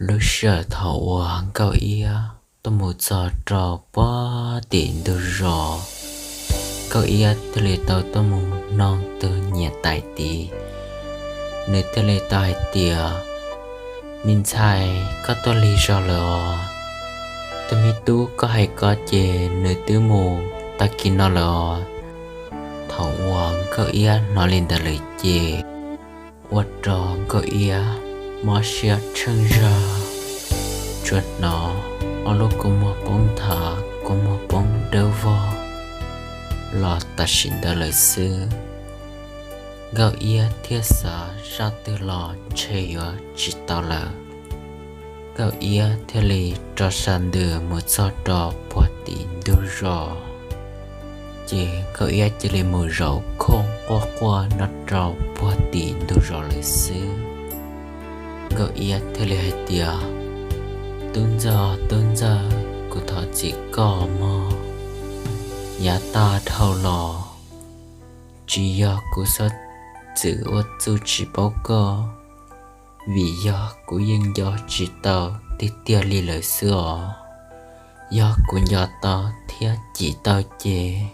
Lub sij hawm thaum uas Nkauj Iab tuaj mus txog rau puag tim ntug zos, Nkauj Iab thiaj li tau tuaj mus noog tus niam tais tid. Nws thiaj li tau hais tias, me ntxhais, koj tuaj lig zog lawm os. Tus me tub koj hais ko ces nws twb mus tag kis no lawm os. Thaum uas Nkauj Iab hnov li ntawd lawm ces ua rau Nkauj Iab mob siab tsheej zog, tsuas hnov ob lub kua muag poob nthav, kua muag poob dawb vog los tam sim ntawd lawm xwb. Nkauj Iab thiaj xav zaj twg los ntshe yuav tsis tau lawm. Nkauj Iab thiaj li rov sas ntws mus txog rau puag tim ntug zos, ces Nkauj Iab cia li mus zaum khooj quaj quaj nyob rau puag tim ntug zos lawm xwb. Nkauj Iab thiaj li hais tias, tub ntxawg, tub ntxawg, kuv thov txim koj mog. Yav tag dhau los, tsis yog kuv txhob txwm ua txuj tsis paub koj, vim yog kuv yeej nco tsis tau tiag tiag li lawm xwb os. Yog kuv nco tau thiab cim tau ces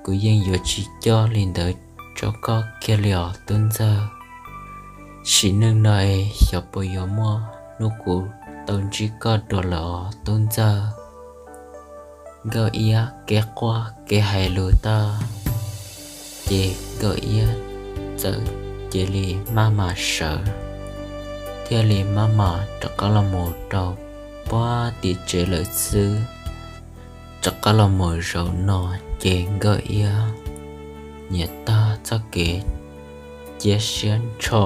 kuv yeej yuav tsis coj li ntawd rau koj kiag li os tub ntxawg. Sim neej no es xyov puas yuav muaj hnub kuv tau ntsib koj dua lawm os tub ntxawg. Nkauj Iab kev quaj kev hais lus tag, ces Nkauj Iab txawm cia li maj mam sawv, thiaj li maj mam rov qab los mus rau puag tim tsev lawm xwb. Rov qab los mus zaum no, ces Nkauj Iab nyiam tag txoj kev cia siab ntsho,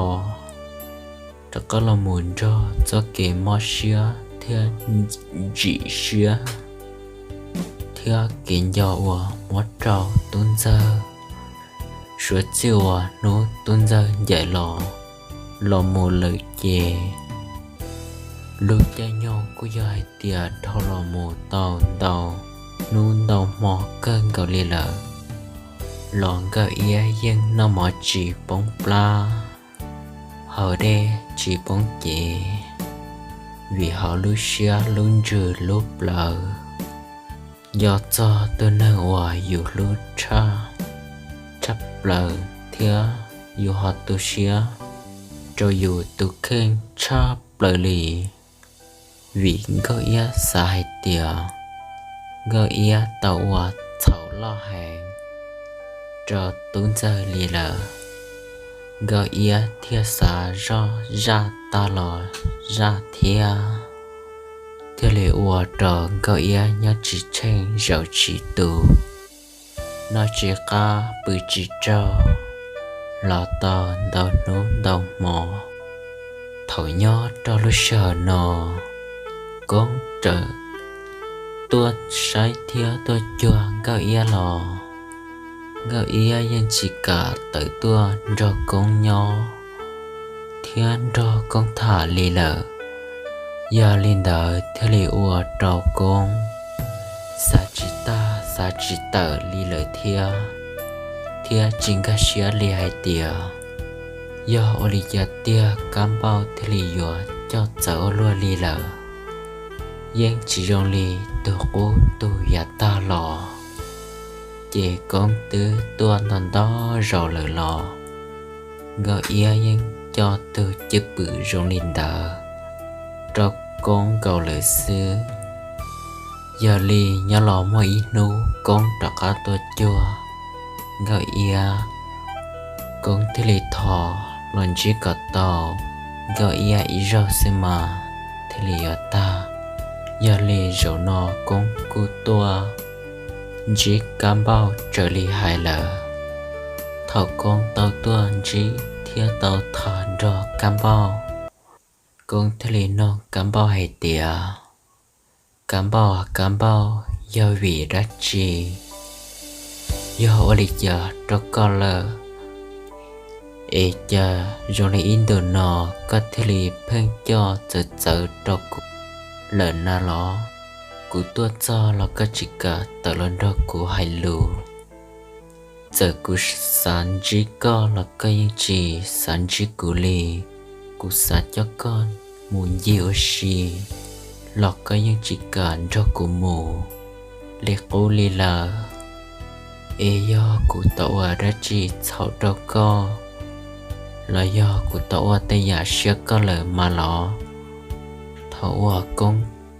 rov qab los mus nrog txoj kev mob siab thiab ntsim siab thiab kev nco uas muab rau tub ntxawg. Suav txij uas hnub tub ntxawg ncaim los, los mus lawm ces lub caij nyoog kuj yog hais tias dhau los mus tau ntau hnub ntau hmo kawg nkaus li lawm, los Nkauj Iab yeej noj mov tsis poob plab, haus dej tsis poob cev, vim hauv lub siab lub ntsws lub plawv nco txog tus neeg uas yus hlub tshaj, tshaj plaws thiab yus ho tu siab rau yus tus kheej tshaj plaws li. Vim Nkauj Iab xav hais tias Nkauj Iab tau ua txhaum loj heev rau tub ntxawg li lawm, Nkauj Iab thiaj xav zoj zaj tag los zaj thiab, thiaj li ua rau Nkauj Iab nyob tsis tsheej zaum tsis tus, noj tsis qab pw tsis tsaug los tau ntau hnub ntau hmo. Thaum nyob rau lub sij hawm no, Koob txawm tuaj saib thiab tuaj cuag Nkauj Iab los, Nkauj Iab yeej tsis kam tawm tuaj nrog Koob nyob thiab nrog Koob tham li lawm. Yog li ntawd thiaj li ua rau Koob xav tsis tag xav tsis tawm li lawm thiab, thiab tsis nkag siab li hais tias yog ua li cas tiag Kab Npauj thiaj li yuav coj txawv ua luaj li lawm. Yeej tsis zoo li tus qub tus yav tag los, ces Koob twb tuaj ntau ntau zaus lawm los Nkauj Iab yeej coj tus cwj pwm zoo li ntawd rau Koob nkaus lawm xwb. Yog li nyob los muaj ib hnub Koob rov qab tuaj cuag Nkauj Iab, Koob thiaj li thov los ntsib kom tau Nkauj Iab ib zaug xwb mas thiaj li yuav tag. Yog li zaum no Koob kuj tuaj ntsib Kab Npauj raws li hais lawm. Thaum Koob tau tuaj ntsib thiab tau tham nrog Kab Npauj, Koob thiaj li nug Kab Npauj hais tias, Kab Npauj, Kab Npauj, yog vim dab tsi? Yog ua li cas rau koj lawm es cas zoo li ib ntus no koj thiaj li pheej coj txawv txawv rau kuv lawm na los? Kuv tuaj txog los koj tsis kam tawm los nrog kuv hais lus. Txawm kuv xav ntsib koj los koj yeej tsis xav ntsib kuv li. Kuv xav coj koj mus ncig ua si los koj yeej tsis kam nrog kuv mus li qub li lawm. Es yog kuv tau ua dab tsi txhaum rau koj, los yog kuv tau ua tej yam siab koj lawm mas los? Thaum uas Koob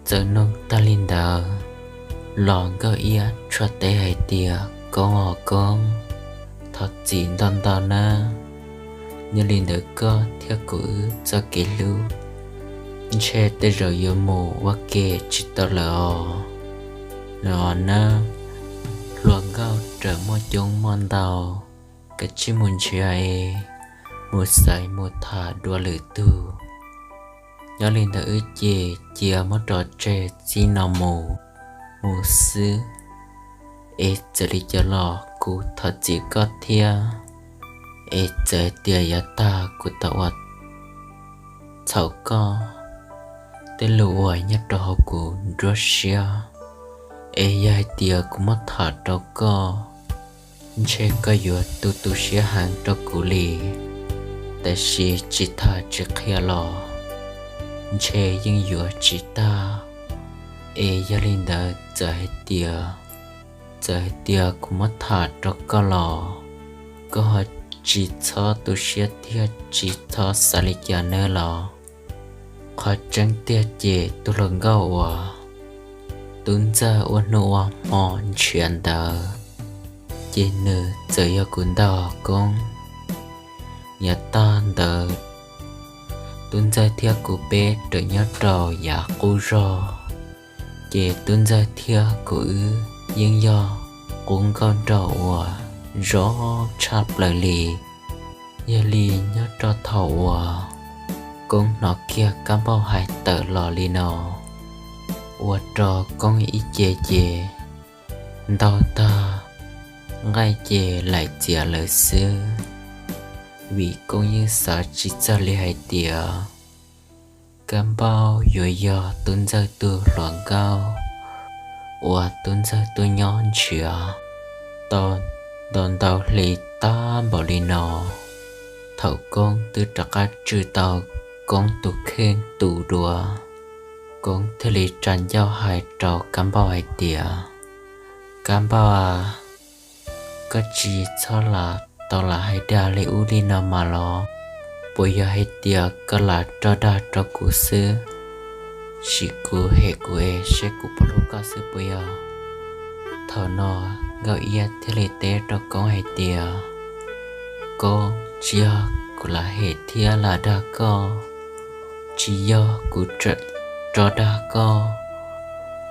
txawm nug tag li ntawd los Nkauj Iab tshuab teb hais tias, Koob os Koob, thov txim ntau ntau nawb. Yog li ntawd koj thiab kuv wb txoj kev hlub ntshe tej zaum yuav mus ua ke tsis tau lawm os. Los nawb, hluas nkauj raws muaj coob muaj ntau, kav tsij mus nrhiav es mus xaiv mus tham dua lwm tug. Nyob li ntawd wb ces cia muab rov tseg txij no mus, mus xwb. Es txawm li cas los kuv thov txim koj thiab. Es txawm hais tias yav tag kuv tau ua txhaum koj tej lus uas nyob rau hauv kuv nruab siab, es yog hais tias kuv muab tham rau koj, ntshe koj yuav tu tu siab heev rau kuv li. Tab sis tsis tham tsis qhia los ntshe yeej yuav tsis tag. Es yog li ntawd txawm hais tias, txawm hais tias kuv muab tham rau koj los koj ho tsis txhob tu siab thiab tsis txhob xav li cas nawb los. Qhov tseeb tiag ces tus hluas nkauj uas Tub Ntxawg ua hnub ua hmo nrhiav ntawd, ces nws txawm yog kuv ntag Koob. Yav tag ntawd Tub Ntxawg thiab kuv peb raws nyob rau yav qub zog, ces Tub Ntxawg thiab kuv wb yeej yog qub nkauj nraug uas zoo tshaj plaws li. Yog li nyob rau thaum uas Koob hnov kiag Kab Npauj hais tawm los li no, ua rau Koob ib ce ces ntaug tag, nqaij ces laim txias lawm xwb. Vim Koob yeej xav tsis txog li hais tias Kab Npauj yuav yog Tub Ntxawg tus hluas nkauj uas Tub Ntxawg tuaj nyob nrhiav tau ntau ntau hli tag npaum li no. Thaum Koob twb rov qab tswj tau Koob tus kheej tus dua, Koob thiaj li tsa ncauj hais rau Kab Npauj hais tias, Kab Npauj a, koj tsis txhob lam tau lam hais dag li ub li no mas los? Puas yog hais tias koj lam rog dag rau kuv xwb, sim kuv hem kuv es seb kuv puas hlub koj xwb puas yog? Thaum no Nkauj Iab thiaj li teb rau Koob hais tias, Koob, tsis yog kuv lam hem thiab lam dag koj, tsis yog kuv tseem rog dag koj,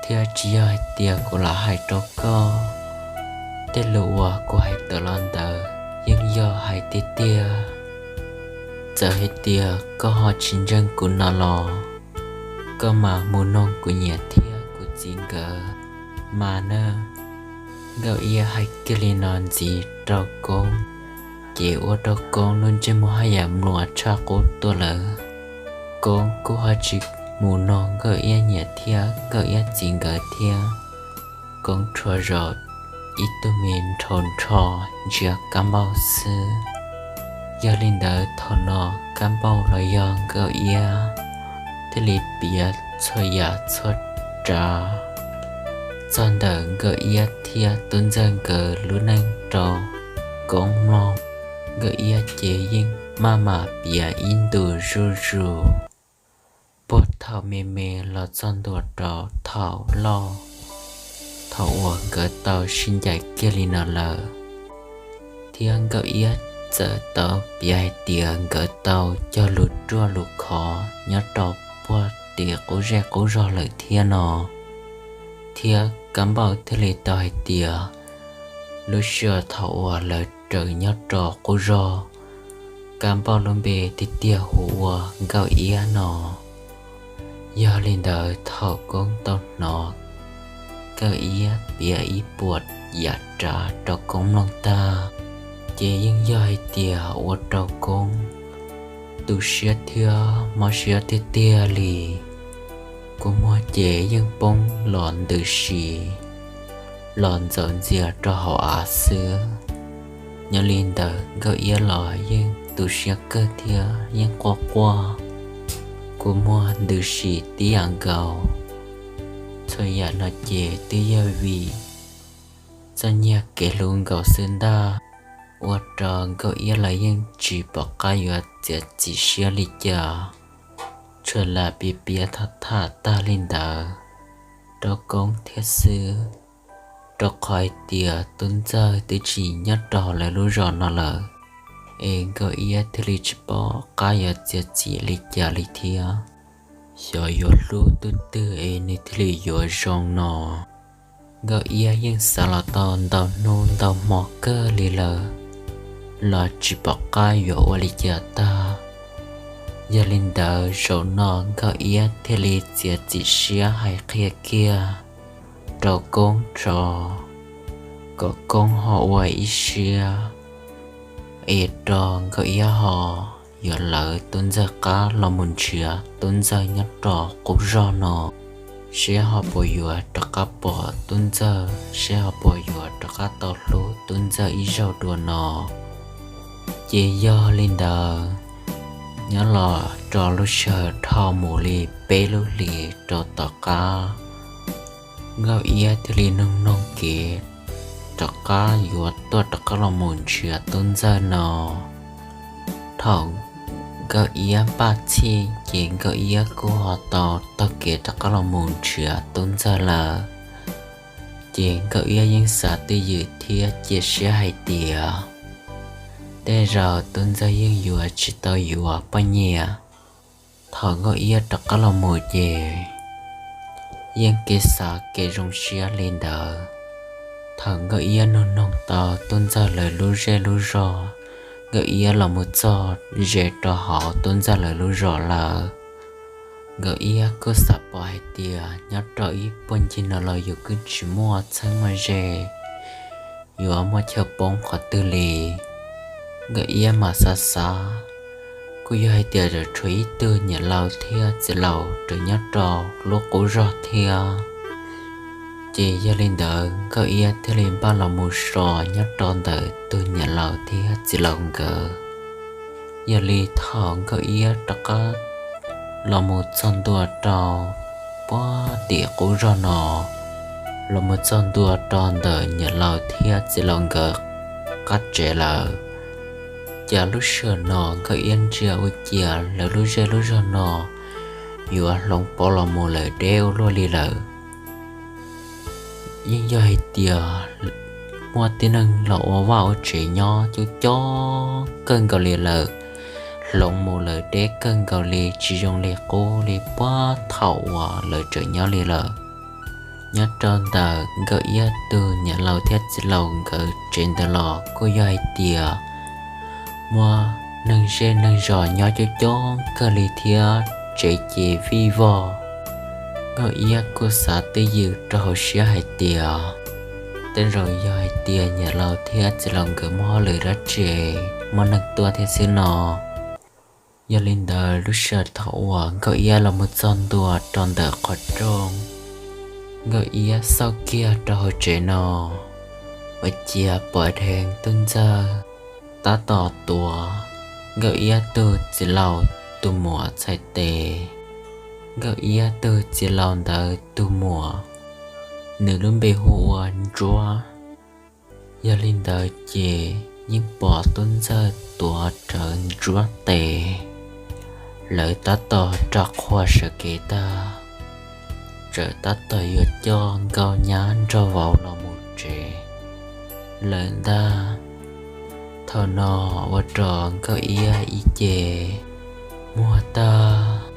thiab tsis yog hais tias kuv lam hais rau koj. Tej lus uas kuv hais tawm los ntawd yeej yog hais tiag tiag. Txawm hais tias koj ho tsis ntseeg kuv no los, koj mam mus noog kuv niam thiab kuv txiv nkawd mas nawb. Nkauj Iab hais kiag li no ntxiv rau Koob, ces ua rau Koob lub ntsej muag haj yam mluas tshaj qub tuaj lawm. Koob kuj ho tsis mus noog Nkauj Iab niam thiab Nkauj Iab txiv nkawd thiab. Koob rhuav zom ib tug me nrhau nrho ntsia Kab Npauj xwb. Yog li ntawd thaum no Kab Npauj los yog Nkauj Iab thiaj li piav txhua yam txhua tsav txog ntawm Nkauj Iab thiab Tub Ntxawg nkawd lub neej rau Koob mloog. Nkauj Iab ces yeej maj mam piav ib ntus zuj zus puag thaum me me los txog ntua rau thaum loj, thaum uas nkawd tau sib ncaim kiag li no lawm. Thiab Nkauj Iab txawm tau piav hais tias nkawd tau cog lus ruaj lus khov nyob rau puag tim qub zej qub zog lawm thiab no. Thiab Kab Npauj thiaj li tau hais tias lub sij hawm thaum uas lawv raws nyob rau qub zog, Kab Npauj lub npe tiag tiag hu ua Nkauj Iab no. Yog li ntawd thaum Koob tau hnov Nkauj Iab piav ib puas yam tsav rau Koob mloog tag, ces yeej yog hais tias ua rau Koob tu siab thiab mob siab tiag tiag li. Kua muag ces yeej poob los ntws si, los ntxaus ntxias rau hauv av xwb. Nyob li ntawd Nkauj Iab los yeej tu siab kawg thiab yeej quaj quaj. kuj muaj ntws si tib yam nkaus. Txhua yam no ces twb yog vim txoj nyiaj kev hlub nkaus xwb ntag, ua rau Nkauj Iab los yeej tsis pom qab yuav txiav txim siab li cas, tsuas lam piav piav tham tham tag li ntawd rau Koob thiab xwb, rau qhov hais tias Tub Ntxawg twb tsis nyob rau lawv lub zos no lawm, es Nkauj Iab thiaj li tsis pom qab yuav txiav txim li cas li thiab. Xyov yuav hlub tus twg es nws thiaj li yuav zoo no. Nkauj Iab yeej xav los tau ntau hnub ntau hmo kawg li lawm, los tsis pom qab yuav ua li cas tag. Yog li ntawd zaum no Nkauj Iab thiaj li txiav txim siab hais qhia kiag rau Koob tso, kom Koob ho ua ib siab es rau Nkauj Iab ho yuav lawv Tub Ntxawg qab los mus nrhiav Tub Ntxawg nyob rau qub zog no, seb ho puas yuav rov qab pom Tub Ntxawg, seb ho puas yuav rov qab tau hlub Tub Ntxawg ib zaug dua no. Ces yog li ntawd, nyob los rau lub sij hawm dhau mus li peb lub hlis rau tom qab, Nkauj Iab thiaj li noog noog kev rov qab yuav tuaj rov qab los mus nrhiav Tub Ntxawg no. Thaum Nkauj Iab npaj txhij ces Nkauj Iab kuj ho tau taug kev rov qab los mus nrhiav Tub Ntxawg lawm. Ces Nkauj Iab yeej xav twj ywm thiab cia siab hais tias tej zaum Tub Ntxawg yeej yuav tsis tau yuav poj niam. Thaum Nkauj Iab rov qab los mus ces yeej kev xav kev zoo siab li ntawd. Thaum Nkauj Iab noog noog tau Tub Ntxawg lawv lub zej lub zog, Nkauj Iab los mus txog ze rau hauv Tub Ntxawg lawv lub zos lawm. Nkauj Iab kuj xav pom hais tias nyob rau ib puag ncig no los yus kuj tsis muaj txheeb muaj ze yuav muaj chaw poob qhov twg li. Nkauj Iab mas xav xav, kuj yog hais tias tseem tshuav ib tug niam laus thiab txiv laus raws nyob rau lub qub zog thiab. Ces yog li ntawd Nkauj Iab thiaj li npaj los mus so nyob rau ntawm tus niam laus thiab txiv laus nkawd. Yog li thaum Nkauj Iab rov qab los mus txog ntua rau puag tim qub zog no, los mus txog ntua rau ntawm niam laus thiab txiv laus nkawd qab tsev lawm, cas lub sij hawm no Nkauj Iab ntsia ua ciav lawv lub zej lub zog no yuav hloov pauv los mus lawm deb ua luaj li lawm. Yeej yog hais tias muaj tib neeg los ua vaj ua tsev nyob coob coob kawg nkaus li lawm, hloov mus lawm deb kawg nkaus li tsis zoo li qub li puag thaum uas lawv tseem nyob li lawm. Nyob rau ntawm Nkauj Iab tus niam laus thiab txiv laus nkawd tsev ntawd los kuj yog hais tias muaj neeg zej neeg zos nyob coob coob kawg li thiab tsev ces vij vog. Nkauj Iab kuj xav twj ywm rau hauv siab hais tias tej zaum yog hais tias niam laus thiab txiv laus nkawd muaj hauj lwm dab tsi muaj neeg tuaj thiab xwb no. Yog li ntawd lub sij hawm thaum uas Nkauj Iab los mus txog ntua rau ntawm qhov rooj, Nkauj Iab xauj kiag rau hauv tsev no, ua ciav pom dheev Tub Ntxawg tab tom tuav Nkauj Iab tus txiv laus tus muam txhais tes. Nkauj Iab tus txiv laus ntawd tus muam, nws lub npe hu ua Ntsuab. Yog li ntawd ces yeej pom Tub Ntxawg tuav rawv Ntsuab tes, lawv tab tom rau qhua sawv kev tag, txawm tab tom yuav coj Nkauj Iab nrog vauv los mus tsev lawm ntag. Thaum no ua rau Nkauj Iab ib ce muag tag,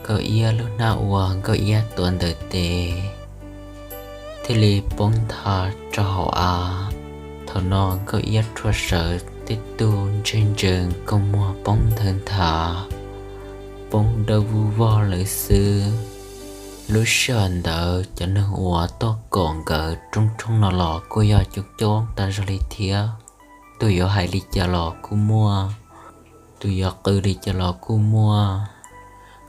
Nkauj Iab lub hnab uas Nkauj Iab tuav ntawm tes thiaj li poob nthav rau hauv av. Thaum no Nkauj Iab rhuav sawv tej tug ntseeg ntsees koog muag poob nthav nthav, poob dawb vug vog lawm xwb. Lub sij hawm ntawd cov neeg uas tuaj kom nkawd roob roob no los kuj yog coob coob tag zog li thiab. Tus yuav hais li cas los kuj muaj, tus yuav qw li cas los kuj muaj.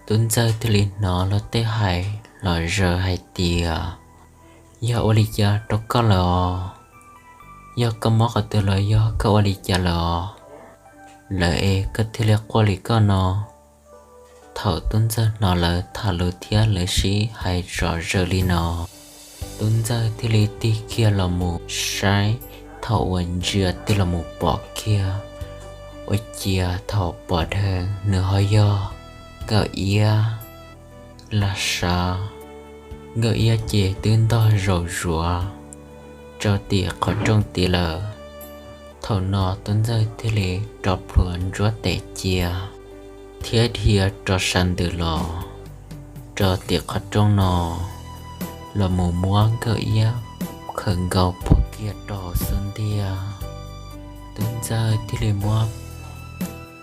Tub Ntxawg thiaj li hnov luag tej hais los zaws hais tias, yog ua li cas rau koj lawm os? Yog koj mob qhov twg los yog koj ua li cas lawm os? Lawv es koj thiaj li quaj li koj no. Thaum tub ntxawg hnov lawv tham lus thiab lawv sib hais zom zaws li no, tub ntxawg thiaj li tig kiag los mus saib. Thaum uas ntsia tig los mus pom kiag, ua ciav thaum pom dheev nws ho yog Nkauj Iab lam sav. Nkauj Iab ces twb ntog zaum zuav rau tim qhov rooj tid lawm. Thaum no tub ntxawg thiaj li rov plhuav ntsuab tes cia thiab dhia rov sawv ntws los rau tim qhov rooj no los mus muab Nkauj Iab khawm nkaus pov kiag rau hauv xub ntiag. Tub ntxawg thiaj li muab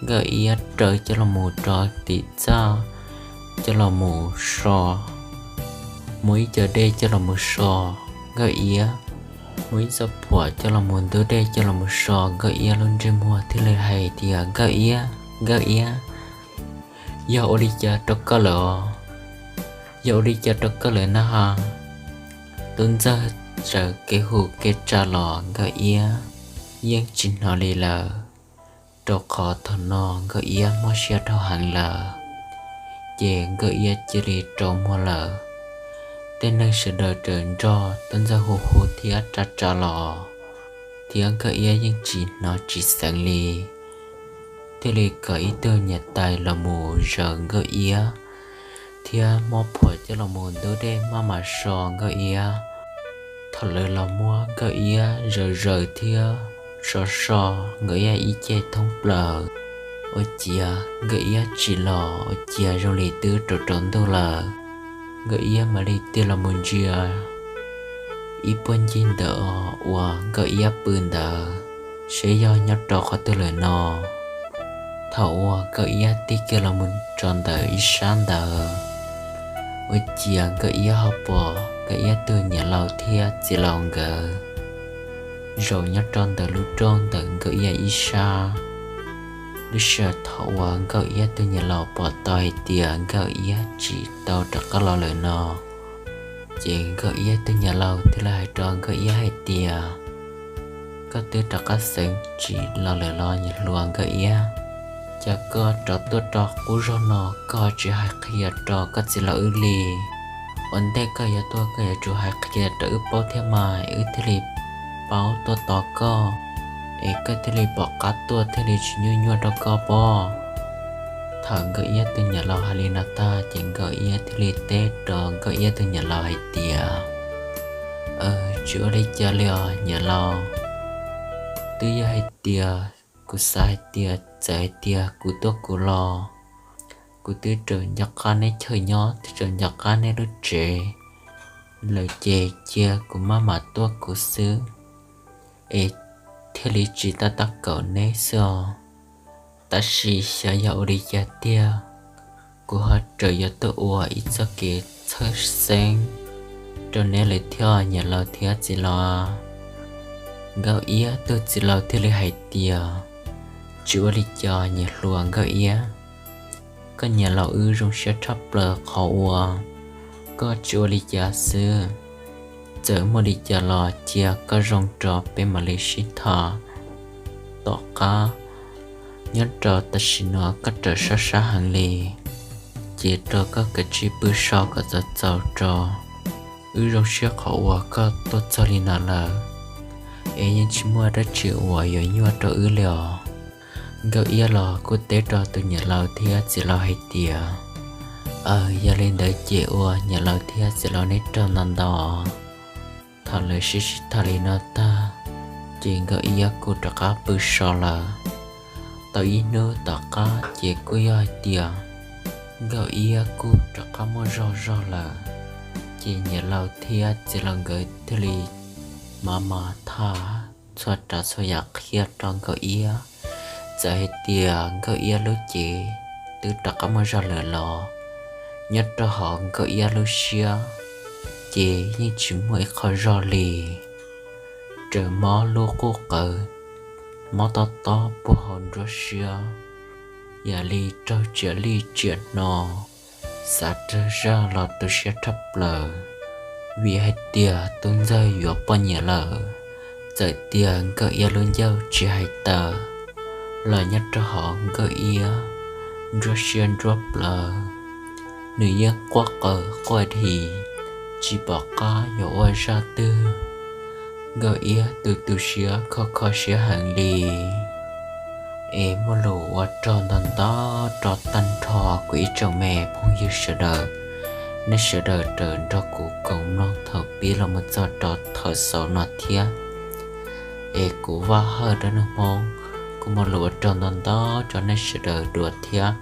Nkauj Iab raws coj los mus rau tim txaj coj los mus so, muab ib co dej coj los mus so Nkauj Iab, muab ib txoj phuam coj los mus ntub dej coj los mus so Nkauj Iab lub ntsej muag thiaj li hais tias, Nkauj Iab, Nkauj Iab, yog ua li cas rau koj lawm os? Yog ua li cas rau koj lawm na ha? Tub ntxawg tsaws kev hu kev tsa los Nkauj Iab yeej tsis hnov li lawm, rau qhov thaum no Nkauj Iab mob siab dhau heev lawm. Ces Nkauj Iab cia li rau muag lawm. Tej neeg sawv daws raws nrog tub ntxawg hu hu thiab tsa tsa los, thiab Nkauj Iab yeej tsis hnov tsis xeev li. Thiaj li kom ib tug niam tais los mus zaws Nkauj Iab thiab muab phuam coj los mus ntub dej maj mam so Nkauj Iab. Thaum lawv los muab Nkauj Iab zaws zaws thiab so so Nkauj Iab ib ce thoob plaws, ua ciav Nkauj Iab tsis los, ua ciav zoo li twb rau rau ntuj lawm. Nkauj Iab mam li tig los mus ntsia ib puag ncig ntawm uas Nkauj Iab pw ntawd, seb yog nyob rau qhov twg lawm no. Thaum uas Nkauj Iab tig kiag los mus tso ntawm ib sab ntawd, ua ciav Nkauj Iab ho pom Nkauj Iab tus niam laus thiab txiv laus nkawd zaum nyob rau ntawm lub rooj ntawm Nkauj Iab ib sab. Lub sij hawm thaum uas Nkauj Iab tus niam laus pom tau hais tias Nkauj Iab tsis tau rov qab los lawm no, ces Nkauj Iab tus niam laus thiaj li hais rau Nkauj Iab hais tias, Koj twb rov qab xeev tsis los lawm los niam hluas Nkauj Iab? Cas koj rov tuaj rau qub zog no koj tsis hais qhia rau koj txiv laus wb li? Ua ntej koj yuav tuaj koj yuav tsum hais qhia rau wb paub thiab mas wb thiaj li paub tuaj tos koj, es koj thiaj li pom qab tuaj thiaj li tsis nyuaj nyuaj rau koj pob. Thaum Nkauj Iab tus niam laus hais li no tag ces Nkauj Iab thiaj li teb rau Nkauj Iab tus niam laus hais tias, Tsis ua li cas li os niam laus. Twb yog hais tias kuv xav hais tias txawm hais tias kuv tuaj kuv los, kuv twb tseem nco qab neb chaw nyob, twb tseem nco qab neb lub tsev lawm ces cia kuv maj mam tuaj kuv xwb, es thiaj li tsis tab tab kaum neb xwb os. Tab sis xyov yog ua li cas tiag, kuv ho tseem yuav tuaj ua ib txoj kev txhawj xeeb rau neb lawm thiab niam laus thiab txiv laus. Nkauj Iab tus txiv laus thiaj li hais tias, Tsis ua li cas niam hluas Nkauj Iab, koj niam laus wb zoo siab tshaj plaws qhov uas koj tsis ua li cas xwb. Txawm muaj li cas los cia koj zoo rau peb mam li sib tham. Tom qab nyob rau tam sim no koj rawm sab sab heev li, ces rau koj kav tsij pw so kom txaus txaus tso. Wb zoo siab qhov uas koj tuaj txog li no lawm, es yeej tsis muaj dab tsi uas yuav nyuaj rau wb li os. Nkauj Iab los kuj teb rau tus niam laus thiab txiv laus hais tias, Aws, yog li ntawd ces ua niam laus thiab txiv laus neb raug ntau ntau. Thaum lawv sib sib tham li no tag, ces Nkauj Iab kuj rov qab pw so lawm. Tau ib hnub tom qab ces kuj yog hais tias Nkauj Iab kuj rov qab muaj zog zog lawm, ces niam laus thiab txiv laus nkawd thiaj li mam mam tham txhua tsav txhua yam qhia rau Nkauj Iab. Txawm hais tias Nkauj Iab lub cev twb rov qab muaj zog lawm los nyob rau hauv Nkauj Iab lub siab ces yeej tsis muaj ib qho zog li. Raws mob lub qub qawv, mob tob tob puag hauv nruab siab, yam li raug tsiam lij tsiam hno, xav raug zaj los tu siab tshaj plaws. Vim hais tias tus ntxawg yuav poj niam lawm, txawm tias Nkauj Iab lub ncauj tsis hais tawm los nyob rau hauv Nkauj Iab ntsuab siab ntsuab plawv, nws yeej quaj qw quaj dhi, tsis pom qab yuav ua zaj twg. Nkawd iab tu tu siab kho kho siab heev li. Es muaj lus ua tsaug ntau ntau rau tag nrho kuv ib tsoom me phooj ywg sawv daws, nej sawv daws raws nrog kuv koom mloog thaum pib los mus txog rau thaum xaus no thiab. Es kuv Vaj Hawj dab neeg Hmoob kuj muaj lus ua tsaug ntau ntau rau nej sawv daws dua thiab,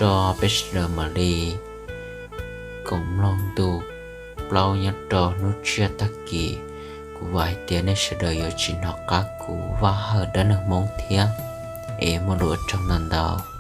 rau peb sawv daws mam li koom mloog ntu plaub nyob rau hnub tsiab tag kis. Kuv vam hais tias nej sawv daws yuav tsis hnov qab kuv Vaj Hawj dab neeg Hmoob thiab. Es muaj lus ua tsaug ntau ntau.